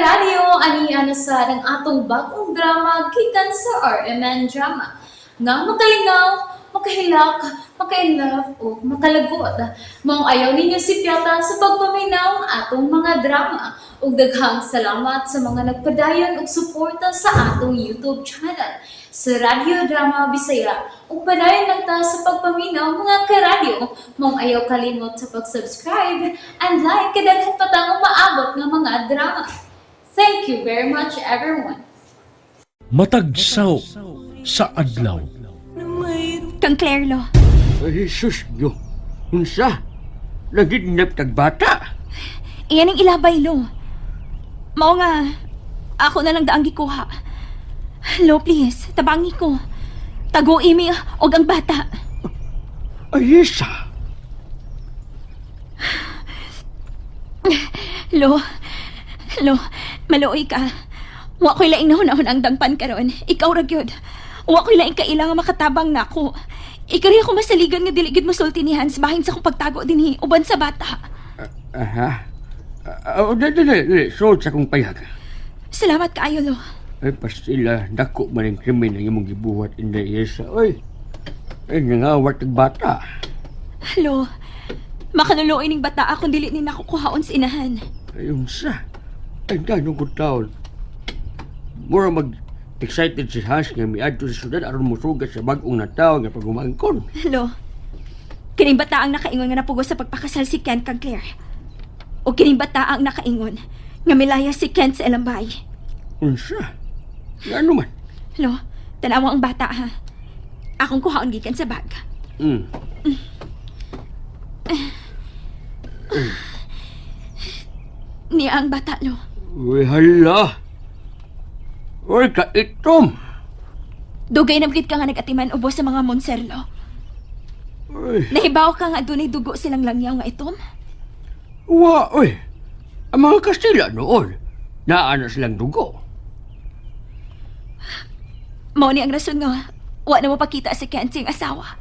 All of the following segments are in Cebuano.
Karadyo, ani na sa ang atong bagong drama gikan sa RMN Drama. Nga makalingaw, makahilak, maka-inlove o makalagot. Maong ayaw ninyo sipyata sa pagpaminaw ang atong mga drama. Ug daghang salamat sa mga nagpadayon og suporta sa atong YouTube channel sa Radyo Drama Bisaya. Ug padayon lang ta sa pagpaminaw, mga karadyo. Maong ayaw kalimot sa pag-subscribe and like kay daghan pa tang umaabot nga mga drama. Thank you very much, everyone. Matag saw sa adlaw. Kang Claire, lo. Ay, sus nyo. Unsa? Nagidnap tag bata. Iyan ang ilabay, lo. Mao nga, ako na lang daang gikuha. Lo, please, tabangi ko. Tago imi og ang bata. Ay, isa. Lo, lo, maluoy ka. Wa ko'y laing nahunahon ang dangpan karon. Ikaw ra gyud. Wa ko'y laing kaila nga makatabang nako. Ikaw rin ako masaligan nga dili gyud mosulti ni Hans bahin sa akong pagtago dinhi uban sa bata. Aha. Oh, dali, dali, dali. Sulod sa akong payag. Salamat kaayo, lo. Ay, pastila, dako man ang krimen ang imong gibuhat, Inday Isa. Oy, ay, nangawat tag bata. Lo, makanuloy ning bata akong dili ni nakukuhaon sa inahan. Ay, unsa? Ay, ganong ko taon. Mura mag excited si Hans nga miadto sa syudad aron mosugat sa bag-ong natawo nga pagumangkon. Lo, kining bata ang nakaingon nga napugos sa pagpakasal si Ken kang Claire. O kining bata ang nakaingon nga milaya si Ken sa Elambay. Unsa? Ngano man? Lo, tanawa ang bata ha. Akong kuhaon gikan sa bag. Niya ang bata, lo. Uy, hala. Uy, kaitom. Dugay na gid ka nga nag-atiman ubos sa mga monserlo. Uy, Nahibaw ka nga dunay dugo silang langyaw nga itom? wa, uy. Ang mga Kastila noon, naa na silang dugo. Mao ni ang rason nga wa na mo pakita si Ken sa iyang asawa.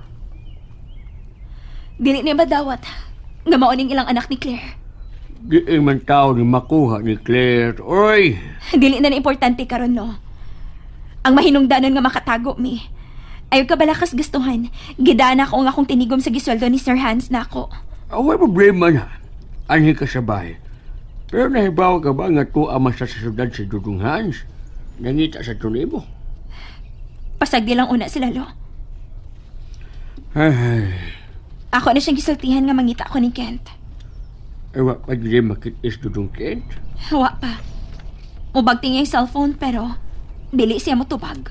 Dili niya madawat nga mao ning ilang anak ni Claire. Di man tao ni makuha ni Claire. Uy, Dili na na importante karon, no. Ang mahinungdanon nga makatago mi. Ayaw ka balakas gustuhan. Gidana ko ang akong tinigom sa gisweldo ni Sir Hans nako. Away problema na. Anhi ka sa bahay. Pero nahibaw ka ba nga tuwa man sa syudad si Dudong Hans? Nangita sa tunibo. Pasagdi lang una sila, lo. Ay, Ako na siyang gisultihan nga mangita ko ni Kent. ay, wa pa gyud makitis Dudong Kent. Wa pa. Mubagti niya yung cellphone pero dili siya motubag.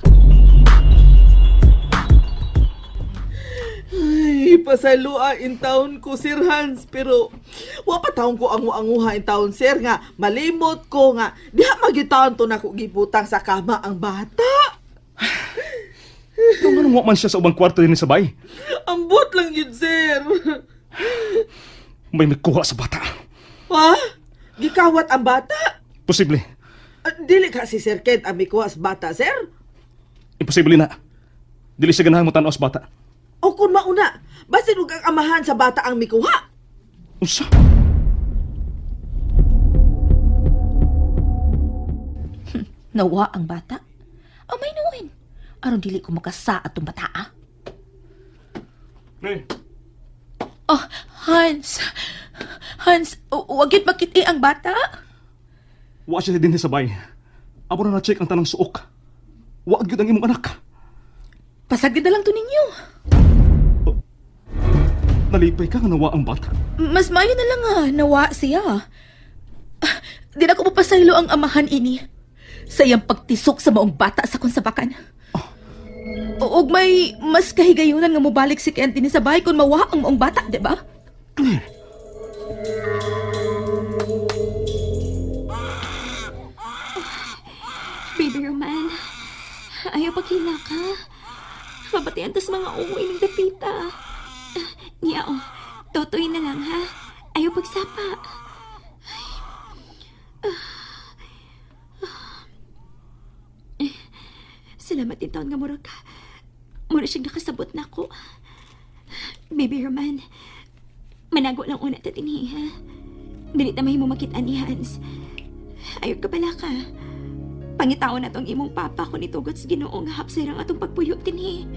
Ay, pasalua in town ko, Sir Hans. Pero, wa pa taon ko angu-anguha in town, sir, nga. Malimot ko nga. Diha magitaon to nako gibutang sa kama ang bata. Pero nga man siya sa ubang kwarto din sa bay. Ambot lang yun, sir. May magkuha sa bata. Ha? Gikawat ang bata? Posible. Ah, dili ka si Sir Kent ang mikuha sa bata, sir? Imposible na. Dili siya ganahan mo tanaw sa bata. O kung mauna, basin ug ang amahan sa bata ang mikuha. Unsa? Nawa ang bata. Amay nuin. Aron dili ko makasa atong bata ah. Ne, Oh, Hans. Hans, wag yun makiti ang bata. wa siya din sa bay. Amo na na-check ang tanang suok. Wa gyud ang imong anak. Pasagdi na lang to ninyo. Nalipay ka nga nawa ang bata. Mas mayo na lang ah, nawa siya. Ah, di na ko mapasaylo ang amahan ini. Sa iyang pagtisok sa maong bata sa konsabakan. Og may mas kahigayunan nga mobalik si Kent dinhi sa bahay kung mawa ang maong bata, di ba? Claire, Baby Roman, ayaw paghila ka. Mabatian tas mga uwi ng dapita. Ah, niya oh, totoy na lang ha. Ayaw pagsapa. Ay. Ah. Ah. Eh, salamat din taon nga mura ka. Mura siyang nakasabot na ako. Baby Roman, manago lang una ta dinhi ha. Dili ta mahimo makita ni Hans. Ayaw ka pala ka. Pangitaon na tong imong papa kung itugot sa Ginoo nga hapsay rang atong pagpuyo dinhi.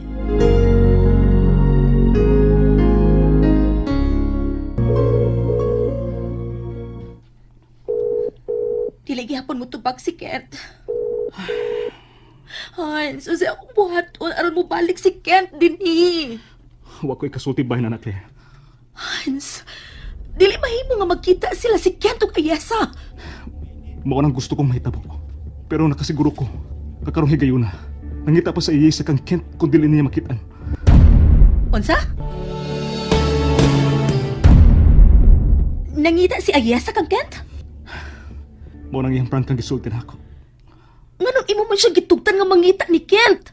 Dili gihapon mo tubag si Kent. Hans, unsay akong buhaton aron mo balik si Kent dinhi. Wa ko ikasulti bay na Claire. Hans, dili mahimo nga magkita sila si Kent ug Ayesa. Mao nang gusto kong mahitabo. Pero nakasiguro ko, kakarong higayuna. Nangita pa sa iya sa kang Kent kung dili niya makitaan. Unsa? Nangita si Ayesa kang Kent? Mao nang iyang prank kang gisulti na ako. Nganong imo man siya gitugtan nga mangita ni Kent?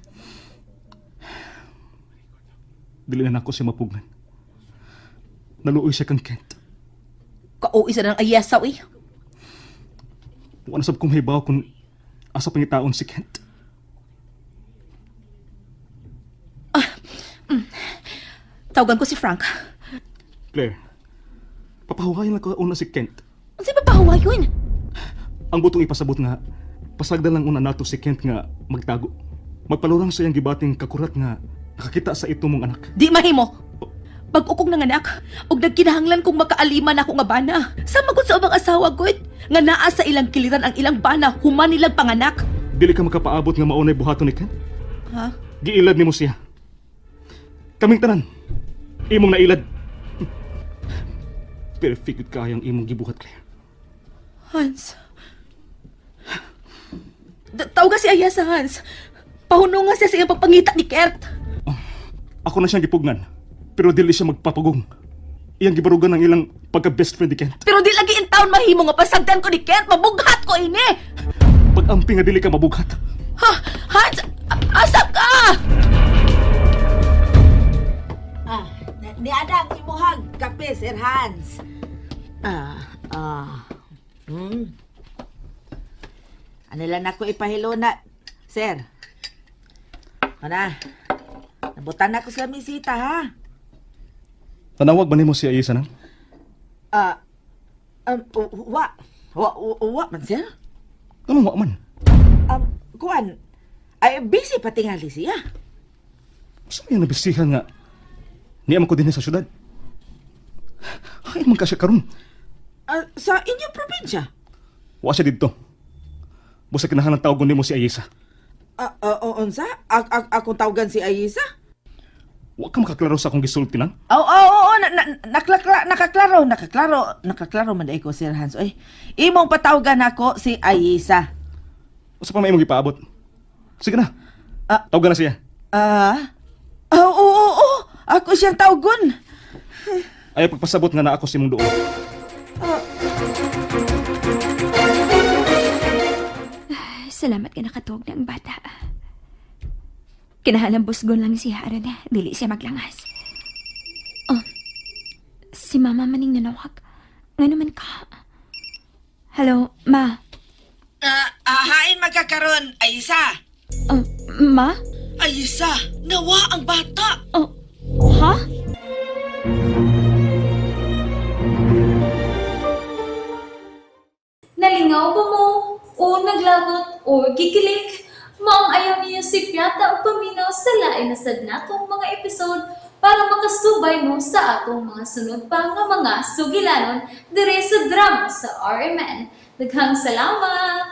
Dili na nako siya mapugngan. Naluoy siya kang Kent. Kauwi sa ng Ayesa, uy. Wa na sab kong mahibaw kung asa pangitaon si Kent. Tawagan ko si Frank. Claire, papahuwayan lang ko una si Kent. Unsay papahuwa yun? Ang butong ipasabot nga, pasagdan lang una nato si Kent nga magtago. Magpalurang sa iyang gibating kakurat nga nakakita sa ito mong anak. Di mahimo. Pag ukong nanganak, og nagkinahanglan kong makaaliman ako nga bana. Sa magud sa ubang asawa gud, nga naa sa ilang kiliran ang ilang bana, human nilang panganak. Dili ka makapaabot nga maunay buhaton ni Kent. Ha? Giilad nimo siya. Kaming tanan, imong nailad. Perfect kayang imong gibuhat, Claire. Hans. Tawag si Ayasa, Hans. Pahunungan siya sa iyang pagpangita ni Kert. Ako na siyang gipugnan, pero dili siya magpapagong. Iyang gibarugan ang ilang pagka-best friend ni Kent. Pero di lagi in town mahimo nga pasagdan ko ni Kent, mabughat ko ini. Pag-amping nga dili ka mabughat. Ha? Hans, asa ka? Ah, ni Adang imuhag kape Sir Hans. Ah, ah. Ano lang ako ipahiluna, sir. Ana. Nabutan na ako sa misita ha. Tanawag ba nimo si Ayesa nang? Ah, wa. Wa, wa, wa man sir. Anong wa man? Kuan. Ay, busy pa tingali siya. Sa may nabisihan nga niya man ko din sa syudad. Ay, man ka siya karon. Ah, sa inyong probinsya. Wa siya didto. Busa kinahanglan tawagon nimo si Ayesa. Ah, ah, unsa? Akong tawagan si Ayisa? Wa ka makaklaro sa akong gisulti nang. Oo, oo, oo, na, na, naklakla, nakaklaro, nakaklaro, nakaklaro man ko, Sir Hans. Oy, imong patawagan ako si Ayisa. Usa pa may imong gipaabot. Sige na. Ah. Tawagan na siya. Ah? Oo, oo, oo, ako siyang tawagon. Ayaw pagpasabot nga na ako sa imong duol. Salamat ka nakatuog na ang bata. Kinahalang busgon lang siya aron eh, dili siya maglangas. Oh, si mama maning nanawag. Nga naman ka. Hello, ma. Ah, hain magkakaroon, Ayisa. Oh, ma? Ayisa, nawa ang bata. Oh, ha? Nalingaw ba mo? O naglagot o gikilig? Maong ayaw niyo si Piata o paminaw sa lain na sad natong mga episode para makasubay mo sa atong mga sunod pa nga mga sugilanon dire sa drama sa RMN. Daghang salamat!